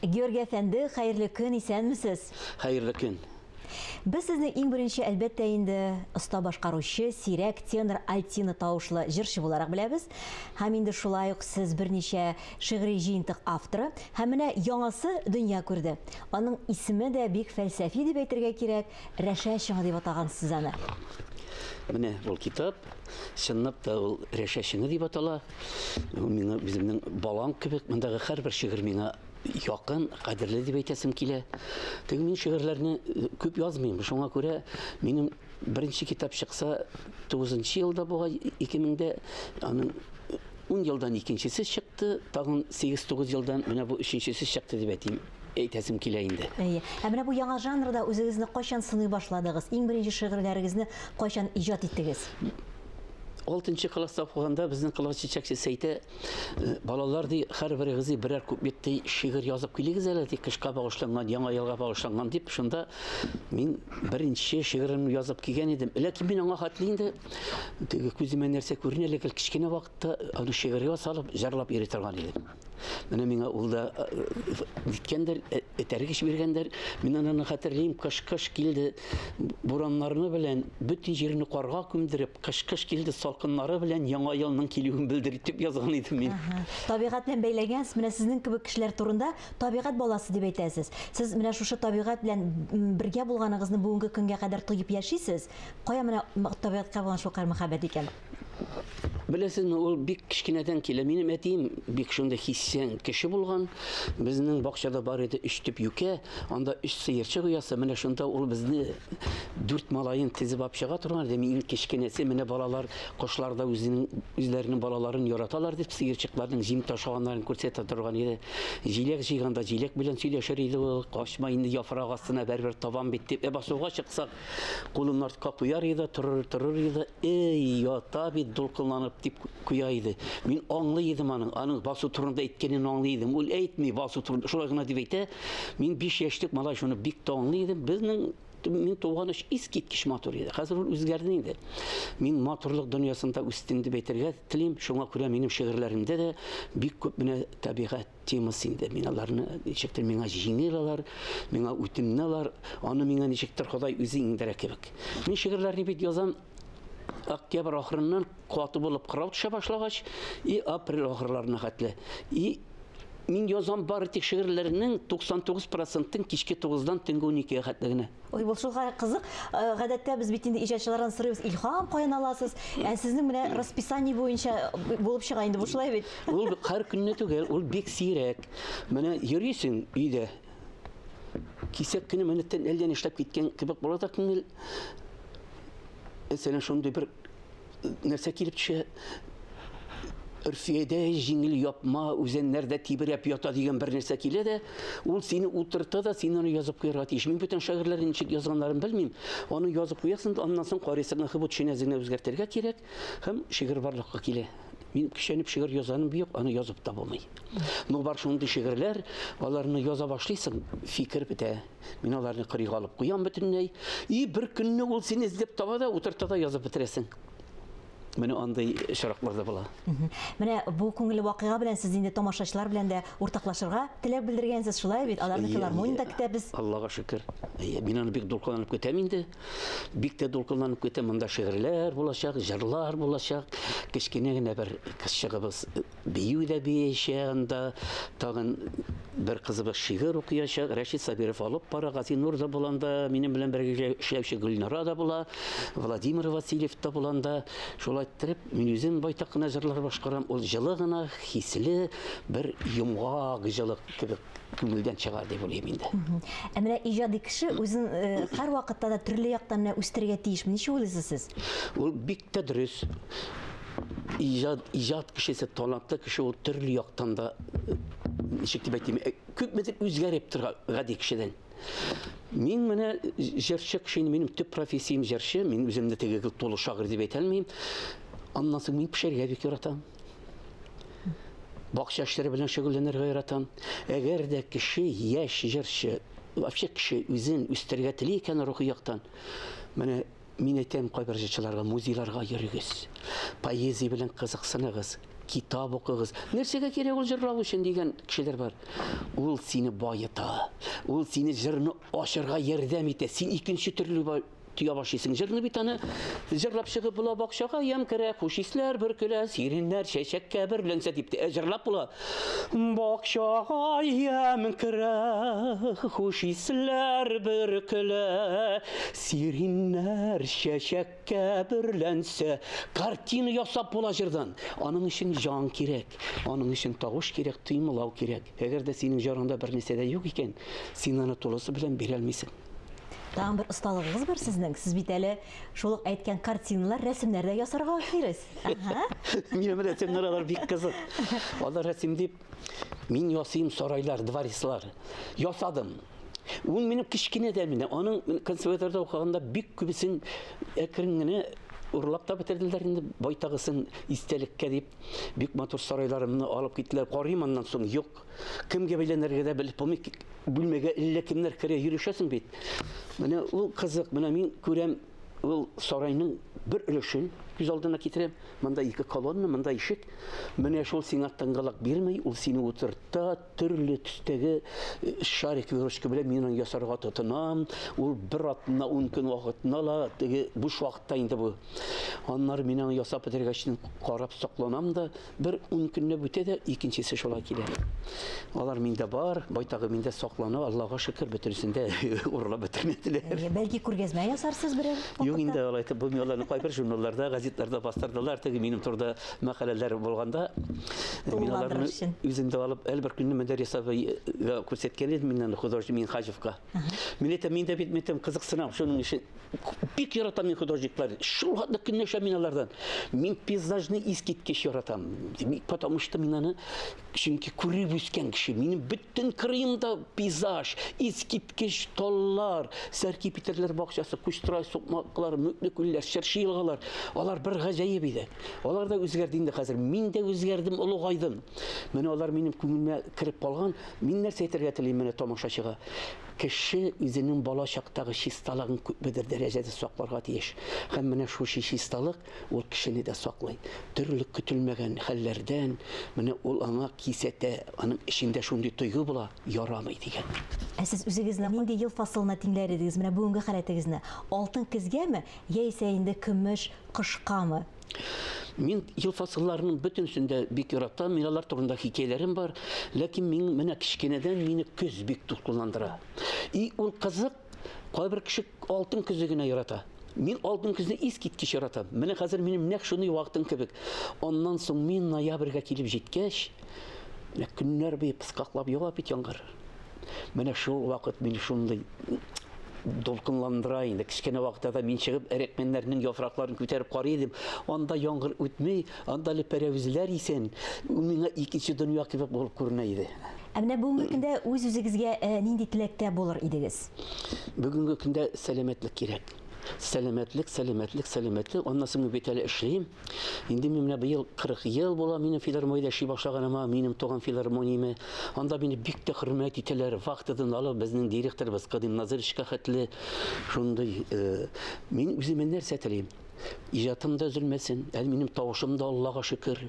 Георгий әфәнде, хәерле көн, исәнмесез. Хәерле көн. Без сезне иң беренче, әлбәттә инде, оста башкаручы, сирәк тенор, альтино тавышлы җырчы буларак беләбез. Һәм инде шулай ук сез берничә шигъри җыентык авторы. Һәм менә яңасы дөнья күрде. Аның исеме дә бик фәлсәфи дип әйтергә кирәк, Рәшә чыңы дип атагансыз аны. Менә ул китап, чынлап та ул Рәшә чыңы дип атала. Ул миңа үземнең балам кебек, мондагы һәрбер шигырь миңа якын, кадерле дип әйтәсем килә. Теге мин шигырьләрне э, күп язмыйм, шуңа күрә минем беренче китап чыкса 9 елда бугай 2000дә аның 10 елдан икенчесе чыкты, тагын 8-9 елдан менә бу өченчесе чыкты дип әйтим, әйтәсем килә инде. Әйе. Ә менә бу яңа жанрда үзегезне кайчан сыный башладыгыз? Иң беренче шигырьләрегезне кайчан иҗат иттегез? Алтынчы класста укыганда безнең класс җитәкчесе әйтә, «Э, балалар ди, һәрберегез ди берәр куплет ди шигырь язып килегез әле ди, кышка багышланган, яңа елга багышланган дип, шунда мин беренче шигыремне язып килгән идем. Ләкин мин аңа хәтле инде теге күземә нәрсә күренә, ләкин кечкенә вакытта аны шигырьгә салып җырлап йөри торган идем. Менә миңа ул да ниткәндер, э, этәргеч биргәндер. Мин аны хәтерлим, кыш-кыш килде, бураннарны белән бөтен җирне карга күмдереп, кыш-кыш килде, салкыннары белән яңа елның килүен белдереп дип язган идем мин. Табигать белән бәйләгәнсез, менә сезнең кебек кешеләр турында табигать баласы дип әйтәсез. Сез менә шушы табигать белән бергә булганыгызны бүгенге көнгә кадәр тоеп яшисез. Кая менә табигатькә булган шулкадәр мәхәббәт икән? Беләсезме, ул бик кечкенәдән килә. Минем әтием бик шундый хисчән кеше булган. Безнең бакчада бар иде өч төп юкә, анда өч сыерчык оясы. Менә шунда ул безне дүрт малаен тезеп алып чыга торган иде. Мин иң кечкенәсе, менә балалар кошлар да үзенең үзләренең балаларын яраталар дип, сыерчыкларның җим ташыганнарын күрсәтә торган иде. Җиләк җыйганда җиләк белән сөйләшер иде ул. Качма инде яфрак астына бәрбер табам бит дип. Ә басуга чыксак, Кулын артка куяр иде, торыр, торыр иде. Эй, ята бит дулкынланып дип куя иде. Мин аңлый идем аның, аның басу турында әйткәнен аңлый идем. Ул әйтми басу турында, шулай гына дип әйтә. Мин 5 яшьлек малай шуны бик тә аңлый идем. Безнең мин туган өч искиткеч матур иде. Хәзер ул үзгәрде инде. Мин матурлык дөньясында үстем дип әйтергә телим. Шуңа күрә минем шигырьләремдә дә бик күп менә табигать темасы инде. Мин аларны ничектер миңа җиңел алар, миңа үтемле алар, аны миңа ничектер Ходай үзе иңдерә кебек. Мин шигырьләрне бит язам октябрь ахырыннан каты булып кырау төшә башлагач, и апрель ахырларына хәтле. И мин язам бары тик шигырьләрнең 99 процентын кичке 9-дан төнге 12-гә хәтле генә. Ой, бу шулкадәр кызык. Э, гадәттә без бит инде иҗатчылардан сорыйбыз, илһам каян аласыз? Ә сезнең менә расписание буенча булып чыга инде бу шулай бит? Ул һәр көнне түгел, ул бик сирәк. Менә йөрисең өйдә. Кисәк кенә менә төн әллә нишләп киткән кебек була да күңел. Мәсәлән, шундый бер нәрсә килеп төшә. Өрфиядә җиңел япма үзәннәрдә тибрәп ята дигән бер нәрсә килә дә, ул сине утырта да, син аны язып куярга тиеш. Мин бүтән шагыйрьләрнең ничек язганнарын белмим. Аны язып куясың, аннан соң карыйсың, бу төшенәсеңне үзгәртергә кирәк һәм шигырь барлыкка килә. Мин көчәнеп шигырь язаным юк, аны язып та булмый. Ну бар шундый шигырьләр, аларны яза башлыйсың, фикер бетә. Мин аларны кырыйга алып куям бөтенләй. И бер көнне ул сине эзләп таба да, утырта да язып бетерәсең. Менә андый очраклар да була. Менә бу күңелле вакыйга белән сез инде тамашачылар белән дә уртаклашырга теләк белдергәнсез, шулай бит? Аларны филармониядә көтәбез. Аллага шөкер. Мин аны бик дулкынланып көтәм инде. Бик тә дулкынланып көтәм. Монда шигырьләр булачак, җырлар булачак. Кечкенә генә бер кызчыгыбыз бию дә биячәк анда. Тагын бер кызыбыз шигырь укыячак. Рәшит Сабиров алып бара, Газинур да була анда, минем белән бергә эшләүче Гөлнара да була, Владимир Васильев та була анда. Шулай иттереп, мин үзем байтак кына җырлар башкарам. Ул җылы гына, хисле бер йомгак җылы кебек күңелдән чыга дип уйлыйм инде. Ә менә иҗади кеше үзен э, һәрвакытта да төрле яктан менә үстерергә тиешме? Ничек уйлыйсыз сез? Ул бик тә дөрес. Иҗат, иҗат кешесе, талантлы кеше ул төрле яктан да э, ничек дип әйтим, э, күпмедер үзгәреп тора гади кешедән. Мин менә җырчы кеше, минем төп профессиям җырчы, мин үземне теге тулы шагыйрь дип әйтә алмыйм. Аннан соң мин пешәргә бик яратам. Бакча эшләре белән шөгыльләнергә яратам. Әгәр дә кеше яшь җырчы, вообще кеше үзен үстерергә тели икән рухи яктан, менә мин әйтәм кайбер җырчыларга, музейларга йөрегез, поэзия белән кызыксыныгыз. Китап укыгыз. Нәрсәгә кирәк ул җырлау өчен дигән кешеләр бар. Ул сине баета. Ул сине җырны ачырга ярдәм итә. Син икенче төрле тоя башлыйсың. Җырны бит аны җырлап чыгып була бакчага ямь керә, хуш исләр бөркелә, сиреннәр чәчәккә бөрләнсә дип тә җырлап була. Бакчага ямь керә, хуш исләр бөркелә, сиреннәр чәчәк Кәберләнсә, картина ясап була җырдан. Аның өчен җан кирәк, аның өчен тавыш кирәк, тоймалау кирәк. Әгәр дә синең җаныңда бер нәрсә дә юк икән, син аны тулысы белән бирә алмыйсың. Тагын бер осталыгыгыз бар сезнең. Сез бит әле шул ук әйткән картиналар, рәсемнәр дә ясарга охшыйсыз. Минем рәсемнәр алар бик кызык. Алар рәсем дип, мин ясыйм сарайлар, дворецлар. Ясадым. Ул минем кечкенәдән менә аның консерваториядә укыганда бик күбесен әкрен генә урлап та бетерделәр инде байтагысын истәлеккә дип бик матур сарайларымны алып киттеләр. Карыйм аннан соң юк. Кемгә бәйләнергә дә белеп булмый. Бүлмәгә әллә кемнәр керә йөрешәсең бит. Менә ул кызык. Менә мин күрәм ул сарайның бер өлешен күз алдына китерәм. Монда ике колонна, монда ишек. Менә шул сиңа тынгылык бирми, ул сине утырта, Төрле төстәге э, шариковый ручка белән мин аны ясарга тотынам. Ул бер атна, ун көн вакытны ала, теге буш вакытта инде бу. Аннары мин аны ясап бетергәч, карап сокланам да, бер ун көнләп үтә дә, икенчесе шулай килә. Алар миндә бар, байтагы миндә саклана, Аллага шөкер, бөтенесен дә урлап бетермәделәр. Бәлки күргәзмә ясарсыз берәр вакытта? Юк инде, алай итеп булмый, аларны кайбер журналларда, газетларда бастырдылар, теге минем турыда мәкаләләр булганда мин аларны үзем дә алып әле бер көнне Мөдәррис абыйга күрсәткән идем мин аны художник Минһаҗевка. Мин әйтәм, мин дә бит мин әйтәм, кызыксынам шуның өчен. Бик яратам мин художниклар. Шул хәтле көнләшәм мин алардан. Мин пейзажны искиткеч яратам. Потому что мин аны чөнки күреп үскән кеше. Минем бөтен кырыемда пейзаж, искиткеч таллар, Сәрки Питерләр бакчасы, Кучтрай сукмаклары, Мүкле күлләр, Чыршы елгалар. Алар бер гаҗәеп иде. Алар да үзгәрде инде хәзер. Мин дә үзгәрдем, олыгайдым. Менә алар минем күңелемә кереп калган. Мин нәрсә әйтергә телим менә тамашачыга? Кеше үзенең бала чактагы чисталыгын күпмедер дәрәҗәдә сакларга тиеш. Һәм менә шушы чисталык ул кешене дә саклый. Төрле көтелмәгән хәлләрдән менә ул аңа кисәтә, аның эчендә шундый тойгы була, ярамый дигән. Ә сез үзегезне нинди ел фасылына тиңләр идегез? Менә бүгенге халәтегезне. Алтын көзгәме, яисә инде көмеш кышкамы? Мин ел фасылларының бөтенесен дә бик яратам, мин алар турында хикәяләрем бар. Ләкин мин менә кечкенәдән мине көз бик дулкынландыра. И ул кызык, кайбер кеше алтын көзе генә ярата. Мин алтын көзне искиткеч яратам. Менә хәзер минем нәкъ шундый вакытым кебек. Аннан соң мин ноябрьгә килеп җиткәч, менә көннәр буе пыскаклап ява бит яңгыр. Менә шул вакыт мине шундый дулкынландыра инде. Кечкенә вакытта да мин чыгып әрекмәннәрнең яфракларын күтәреп карый идем. Анда яңгыр үтми, анда әле пәрәвезләр исән. Ул миңа икенче дөнья кебек булып күренә иде. Ә менә бүгенге көндә үз-үзегезгә э, нинди теләктә булыр идегез? Бүгенге көндә сәламәтлек кирәк. Сәламәтлек, сәламәтлек, сәламәтлек. Аннан соң мин бит әле эшлим. Инде мин менә быел 40 ел була минем филармониядә эшли башлаганыма, минем туган филармониямә. Анда мине бик тә хөрмәт итәләр. Вахтадан алып безнең директорыбыз Кадим Назыровичка хәтле шундый э, мин үземә нәрсә телим? Иҗатым да өзелмәсен, әле минем тавышым да Аллага шөкер.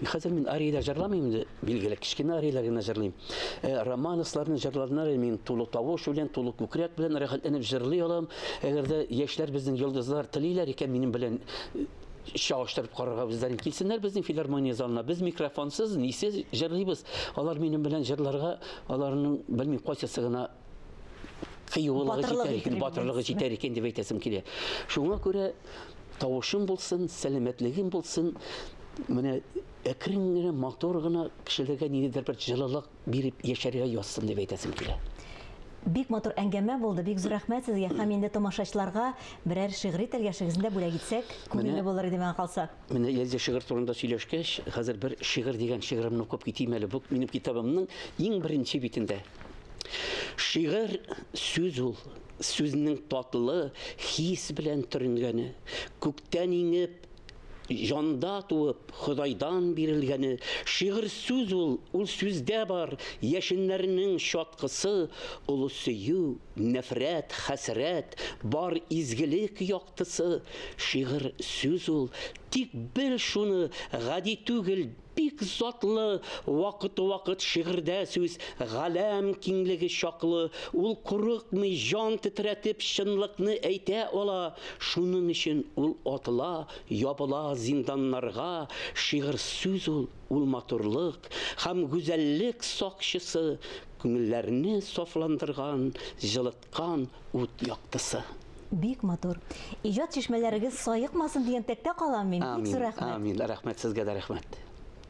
Хәзер мин арияләр җырламыйм инде, билгеле, кечкенә арияләр генә җырлыйм. Э, Романовларның җырларына мин тулы тавыш белән, тулы күкрәк белән рәхәтләнеп җырлый алам. Әгәр дә яшьләр безнең йолдызлар телиләр икән минем белән чагыштырып карарга үзләрен килсеннәр безнең филармония залына. Без микрофонсыз, нисез җырлыйбыз. Алар минем белән җырларга, аларның белмим кайсысы гына кыюлыгы җитәр икән, батырлыгы җитәр икән дип әйтәсем килә. Шуңа күрә тавышым булсын, сәламәтлегем булсын, менә әкрен генә, матур гына кешеләргә ниндидер бер җылылык биреп яшәргә язсын дип әйтәсем килә. Бик матур әңгәмә булды, бик зур рәхмәт сезгә һәм инде тамашачыларга берәр шигъри тәлгәшегезне дә бүләк итсәк, күңелле булыр иде миңа калса. Менә Эльза шигырь турында сөйләшкәч, хәзер бер шигырь дигән шигыремне укып китим әле. Бу минем китабымның иң беренче битендә. Шигырь сүз ул, сүзнең татлы хис белән төренгәне, күктән иңеп, Җанда туып, Ходайдан бирелгәне, Шигырь сүз ул, ул сүздә бар, Яшеннәрнең чаткысы, Олы сөю, нәфрәт, хәсрәт, Бар изгелек яктысы. Шигырь сүз ул, тик бел шуны, Гади түгел. бик затлы, Вакыты-вакыт шигырьдә сүз галәм киңлеге чаклы, Ул курыкмый, җан тетрәтеп чынлыкны әйтә ала, Шуның өчен ул атыла, ябыла зинданнарга, Шигырь сүз ул, ул матурлык һәм гүзәллек сакчысы, Күңелләрне сафландырган, җылыткан ут яктысы. Бик матур. Иҗат чишмәләрегез саекмасын дигән теләктә калам мин. Бик зур рәхмәт. Амин. Рәхмәт сезгә дә рәхмәт.